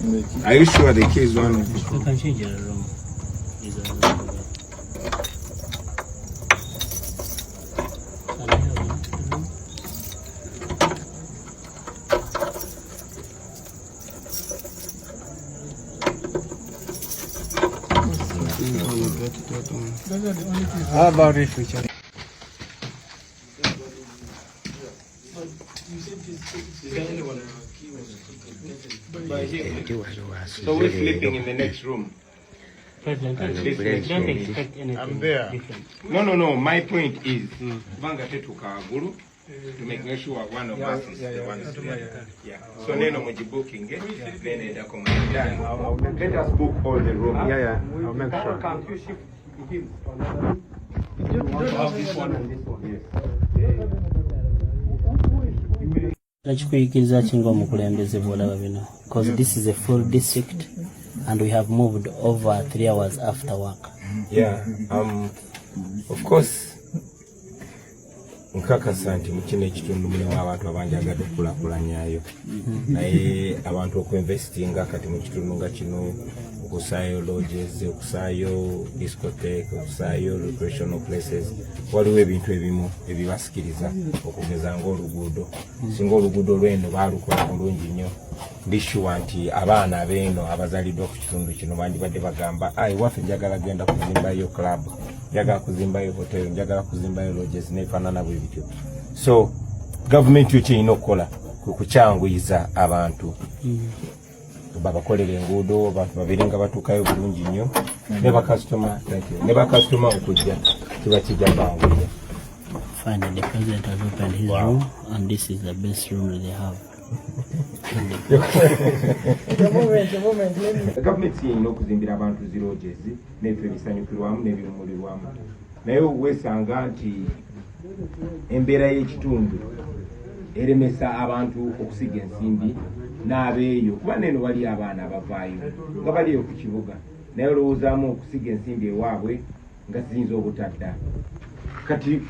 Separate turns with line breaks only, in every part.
Are you sure the key is one of the
You can change the room. These are the room. Can I have the room?
How about if we change?
So we're sleeping in the next room.
President,
This next
don't
room.
expect anything
I'm there.
different.
No. My point is, kubanga tetuuka waggulu to make sure one of us is the one sleeping. Yeah. So neno mugibooking, then edako mu. Let us book all the rooms.
Yeah, I'll make sure.
Can't you shift him to another room?
Nakikuyigiriza ki ng'omukulembeze bw'olaba bino, because this is a full district and we have moved over 3 hours after work.
Yeah, of course nkakasa nti mu kino ekitundu mulimu abantu abanjagadde okukulaakulanyayo, naye abantu okuinvestinga kati mu kitundu nga kino, okusaayo lodges, okusaayo discotheque, okusaayo recreational places, waliwo ebintu ebimu ebibasikiriza, okugeza ngaoluguudo. Singa oluguudo lweno baalukola bulungi nnyo, ndi sure nti abaana abeeno abazaliddwa ku kitundu kino bandibadde bagamba, "Ai, waffe njagala genda kuzimbayo club, njagala kuzimbayo hotel, njagala kuzimbayo lodges," nefaanana bwe bityo. So gavumenti yo kyerina okukola kwe kukyanguyiza abantu, babakolera enguudo, abantu babeere nga batuukayo bulungi nnyo, ne bakasitoma, thank you, ne bakasitoma okujja kiba kijja banguya.
Finally, the president has opened his room, and this is the best room that they have.
Gavumenti yeyina okuzimbira abantu zi lodges n'ebifo ebisanyukirwamu n'ebiwumulirwamu, naye weesanga nti embeera y'ekitundu eremesa abantu okusiga ensimbi n'abeeyo, kuba neeno waliyo abaana abavaayo nga baliyo ku kibuga, naye olowoozaamu okusiga ensimbi ewaabwe nga ziyinza obutadda. Kati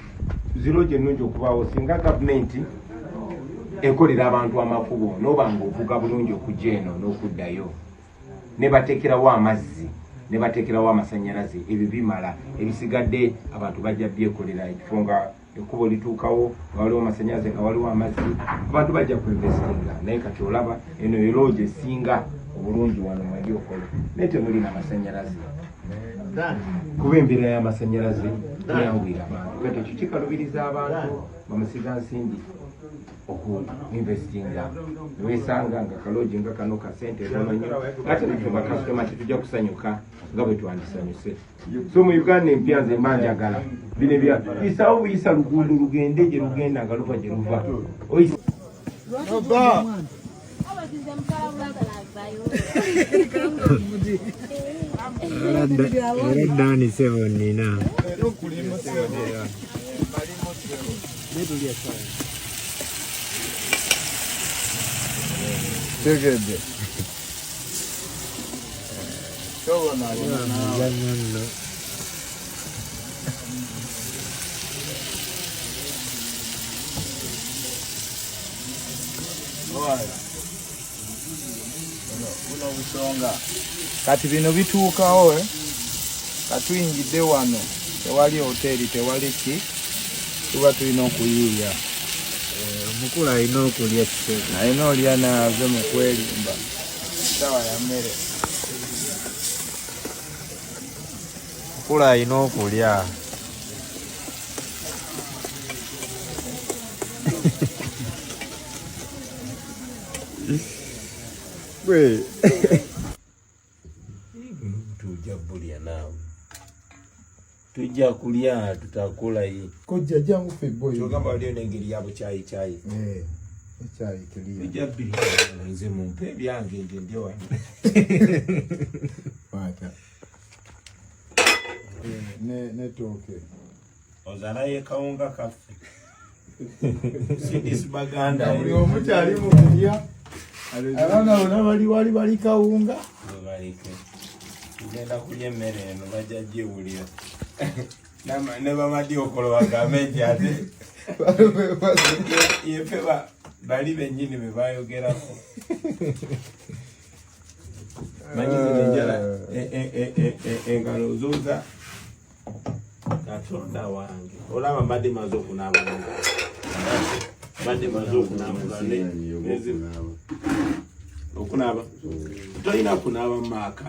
zi lodge ennungi okubaawo singa gavumenti ekolera abantu amakubo, noba nga ovuga bulungi okujja eno n'okuddayo, ne bateekerawo amazzi, ne bateekerawo amasanyalaze, ebyo bimala. Ebisigadde abantu bajja byekolera. Ekifo nga ekkubo lituukawo, nga waliwo amasanyalaze, nga waliwo amazzi, abantu bajja kuinvestinga. Naye kati olaba eno e lodge esinga obulungi wano mweri okola, naye temulina amasanyalaze, kuba embeera y'amasanyalaze teyanguyira abantu. Kati ekyo kikalubiriza abantu bamusiga nsimbi okuinvestinga. Wesanga nga ka lodge nga kano kasente tono nnyo, ate naffe bakasitoma tetujja kusanyuka nga bwe twandisanyuse. So mu Uganda empya nze mba njagala bino ebya isawo buyisa luguudo lugende gye lugenda nga luva gye luva. Oyisa.
Era Dani seven nina.
Tegedde tobonaabona naawe.
Nno.
Owaye. Buno busonga kati bino bituukawo, eh? Katuyingidde wano, tewali hoteri, tewali ki, tuba tulina okuyiiya.
Omukulu alina okulya essebe.
Alina olya naave mu kwerimba, sawa ya mmere.
Omukulu alina okulya. Gwe.
Tujja bulya naawe, tujja kulya, tutakola ye.
Kojja, jangu ffe boy.
Kyogamba waliyo n'engeri ya bukyayi kyayi?
Eh, ekyayi kiriya.
Tujja bbiri, nze mumpe ebyange, nze ndye wano.
Kwata. Eh, ne netooke.
Ozalayo ekawunga kaffe sidis baganda.
Buli omu kyali mu kulya, abaana bonna bali wali bali kawunga.
Baleke, tugenda kulya emmere eno, bajja giwulira. Ne bamadi okolo bagambe nti ate yefe bali bennyini be bayogerako. Manyi zino enjala engalo zoza katonda wange olaba mbadde maze okunaaba mungalo mbadde maze okunaaba mungalo okunaaba tolina kunaaba mumaaka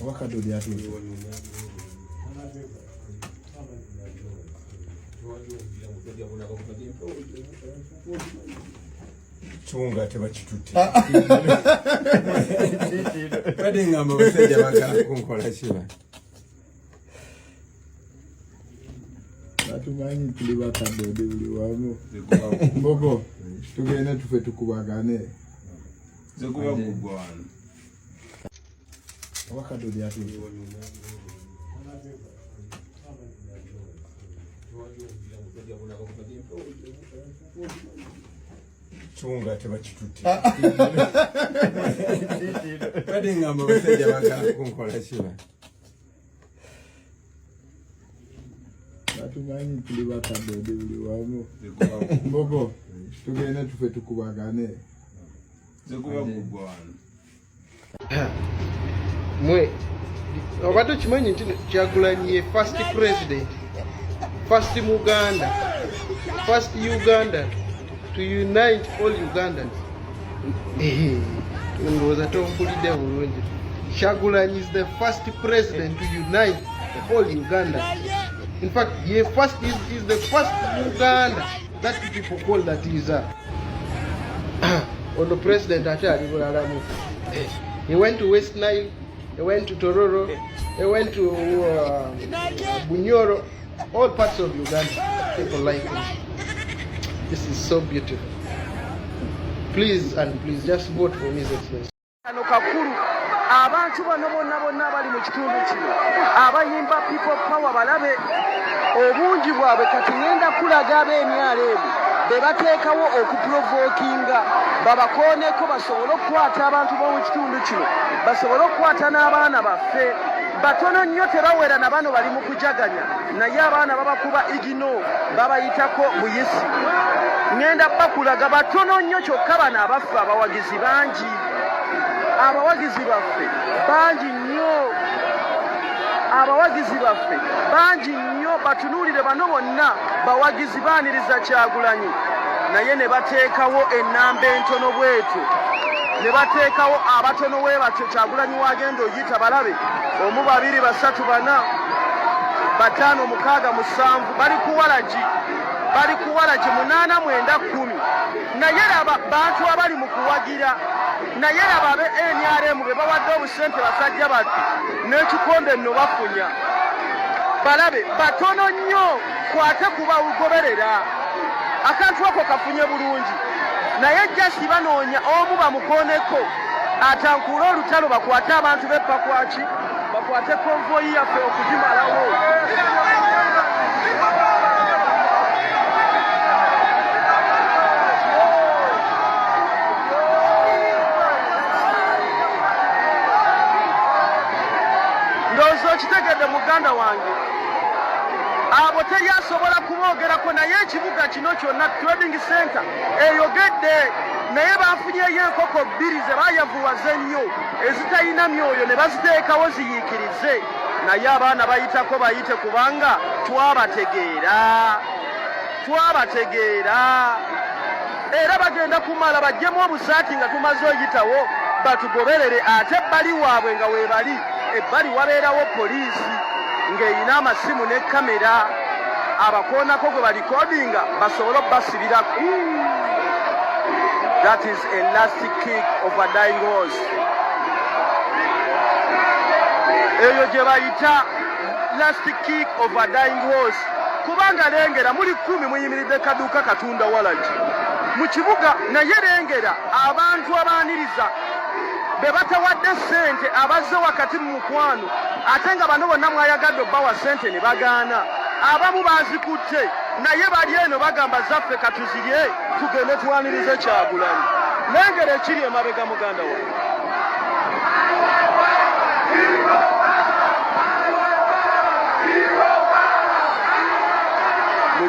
Oba kadodi atuuse.
Kiwunga tebakitutte. Badde ngamba abasajja bagala kunkola kiba.
Batumanyi tuli bakadodi buli wamu. Mbogo tugende tufe tukubagane.
Zekuba kugwa wano.
Oba kadodi atuuse.
Kiwunga tebakitutte. Badde ngamba abasajja bagala kunkola kiba.
Batumanyi tuli bakadodi buli wamu. Mbogo tugende tufe tukubagane.
Zekuba kugwa wano.
Mwe obadde okimanyi nti Kyagulanyi ye first president, first Muganda, first Ugandan to unite all Ugandans. Ndowooza tompulidde bulungi. Kyagulanyi is the first president to unite all Ugandans. In fact, ye first is the first Muganda that people call that is a ono president ate ali bulalamu. He went to West Nile, he went to Tororo, he went to Bunyoro, all parts of Uganda. People like him. This is so beautiful. Please and please just vote for His Excellency.
Kano kakulu abantu bano bonna bonna abali mu kitundu kino abayimba people power balabe obungi bwabwe. Kati ŋŋenda kulaga ab'emyalo ebyo be bateekawo okuprovokinga babakooneko basobole okukwata abantu b'omu kitundu kino, basobole okukwata n'abaana baffe. Batono nnyo, tebawera na bano bali mu kujaganya, naye abaana babakuba igino, babayitako buyisi. Ŋŋenda bakulaga batono nnyo, kyokka bano abaffe abawagizi bangi, abawagizi baffe bangi nnyo, abawagizi baffe bangi nnyo. Batunuulire bano bonna bawagizi baaniriza Kyagulanyi, naye ne bateekawo ennamba entono bwetyo, ne bateekawo abatono we batyo. Kyagulanyi wagenda oyita balabe omu, babiri, basatu, bana, bataano, mukaaga, musanvu, bali kuwalagi, bali kuwalagi munaana, mwenda, 10. Naye laba bantu abali mu kuwagira, naye laba abe NRM be bawadde obusente basajja battu n'ekikonde nno bafunya. Balabe batono nnyo kwate kubawugoberera akantu ako kafunye bulungi, naye just banoonya omu bamukooneko atankuule olutalo, bakwate abantu b'epakwaki, bakwate convoy yaffe okugimalawo. Ndowooza okitegedde muganda wange. Abo teri asobola kuboogerako, naye ekibuga kino kyonna trading center eyogedde, naye bafunyeyo enkoko bbiri ze bayavuwaza ennyo ezitalina myoyo ne baziteekawo ziyiikirize, naye abaana bayitako bayite, kubanga twabategeera, twabategeera. Era bagenda kumala bajjemu obusaati nga tumaze oyitawo batugoberere, ate ebbali waabwe nga weebali ebbali wabeerawo poliisi ng'erina amasimu ne kamera abakoonako gwe balikodinga basobole obbasibirako. That is a last kick of a dying horse. Eyo gye bayita last kick of a dying horse, kubanga lengera muli 10 muyimiridde kaduuka katunda walagi mu kibuga, naye lengera abantu abaaniriza be batawadde ssente abazze wakati mu mukwano, ate nga bano bonna mwayagadde obbawa ssente ne bagaana. Abamu bazikutte, naye bali eno bagamba zaffe katuzirye tugende twanirize Kyagulanyi. Lengera ekiri emabega muganda wange.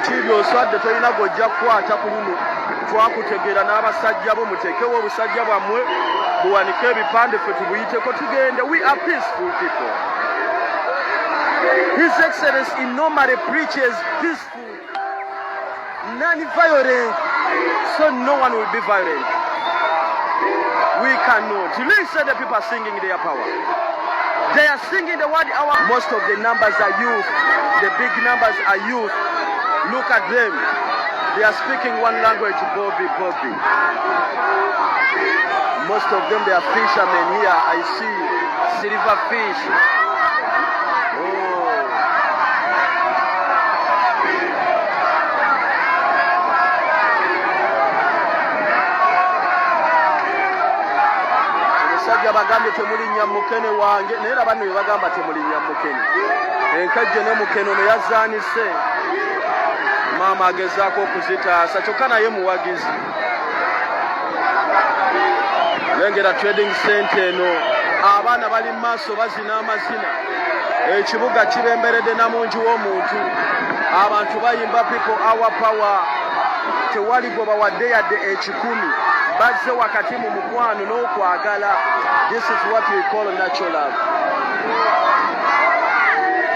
Mukiibi oswadde, tolina gw'ojja kukwata ku luno. Twakutegeera n'abasajja bo. Muteekewo obusajja bwammwe buwanike ebipande, ffe tubuyiteko tugende. We are peaceful people. His Excellency normally preaches peaceful, non-violent, so no one will be violent. We cannot listen. The people are singing their power. They are singing the word our. Most of the numbers are youth. The big numbers are youth. Look at them. They are speaking one language, Bobby, Bobby. Most of them, they are fishermen here. I see silver fish. Oh. Omusajja bagambye temulinnya mukene wange, naye era banno bye bagamba temulinnya mukene. Enkejje ne mukene ono yazaanise. Maama agezaako okuzitaasa, kyokka naye muwagizi. Lengera trading center eno, abaana bali mu maaso bazina amazina. Ekibuga kibemberedde namungi w'omuntu. Abantu bayimba "People our power". Tewali gwe bawadde yadde 100. Bazze wakati mu mukwano n'okwagala. This is what we call natural love.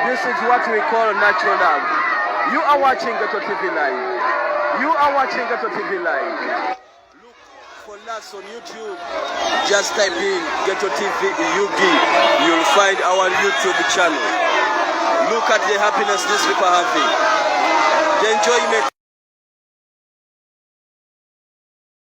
This is what we call natural love. You are watching Ghetto TV Live. You are watching Ghetto TV Live. Look for us on YouTube. Just type in Ghetto TV UG. You'll find our YouTube channel. Look at the happiness these people are having. The enjoyment.